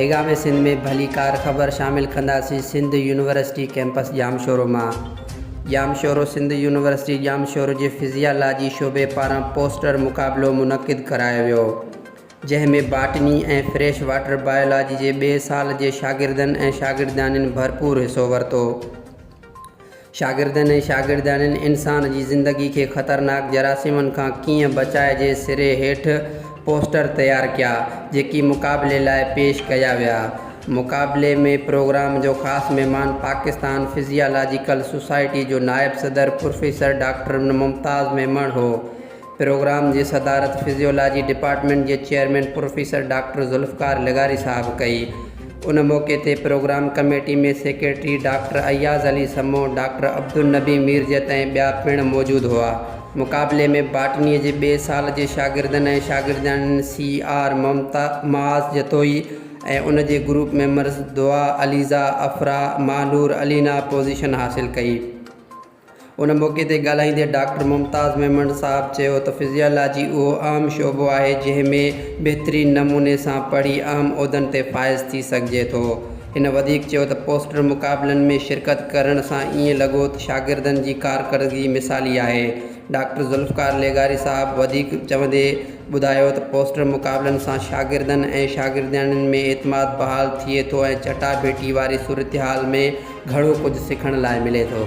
پيغام سنڌ ۾ ڀليڪار خبر شامل ڪنداسين سنڌ يونيورسٽي ڪئمپس ڄامشورو مان. ڄامشورو، سنڌ يونيورسٽي ڄامشورو جي فزيالاجي شعبي پاران پوسٽر مقابلو منعقد ڪرايو ويو، جنهن ۾ باٽني ۽ فريش واٽر بايولاجي جي ٻئي سال جي شاگردن ۽ شاگردياڻين ڀرپور حصو ورتو. شاگردن ۽ شاگردياڻين انسان جي زندگي کي خطرناڪ جراثيمن کان ڪيئن بچائجي سري هيٺ پوسٽر تيار ڪيا، جيڪي مقابلي لاء پيش ڪيا ويا. مقابلي ۾ پروگرام جو خاص مهمان پاڪستان فزيالاجيڪل سوسائٽي جو نائب صدر پروفيسر ڊاڪٽر ممتاز ميمڻ هو. پروگرام جي صدارت فزيولاجي ڊپارٽمينٽ جي چيئرمين پروفيسر ڊاڪٽر ذوالفقار لغاري صاحب ڪئي. ان موقعي تي programme committee ۾ secretary doctor Ayaz Ali Samoon, doctor Abdulnabi Mirjat ۽ ٻيا پڻ موجود هئا. مقابلي ۾ باٽنيء جي ٻئي سال جي شاگردن ۽ شاگردياڻين سي آر معاذ جتوئي ۽ ان جي گروپ ميمبرز دعا، عليزا، افرا، ماهنور، علينا پوزيشن حاصل ڪئي. ان موقعي تي ڳالهائيندي ڊاڪٽر ممتاز ميمڻ صاحب چيو ته فزيالاجي اهو اهم شعبو آهي جنهن ۾ بهترين نموني سان پڙهي اهم عهدن تي فائز ٿي سگهجي ٿو. هن وڌيڪ چيو ته پوسٽر مقابلن ۾ شرڪت ڪرڻ سان ائين لڳو ته شاگردن جي ڪارڪردگي مثالي آهي. ڊاڪٽر ذوالفقار لغاري صاحب وڌيڪ چوندي ٻڌايو ته پوسٽر مقابلن سان شاگردن ۽ شاگردياڻين ۾ اعتماد بحال ٿئي ٿو ۽ چٽاڀيٽي واري صورتحال ۾ گهڻو ڪجهه سکڻ لاء ملي ٿو.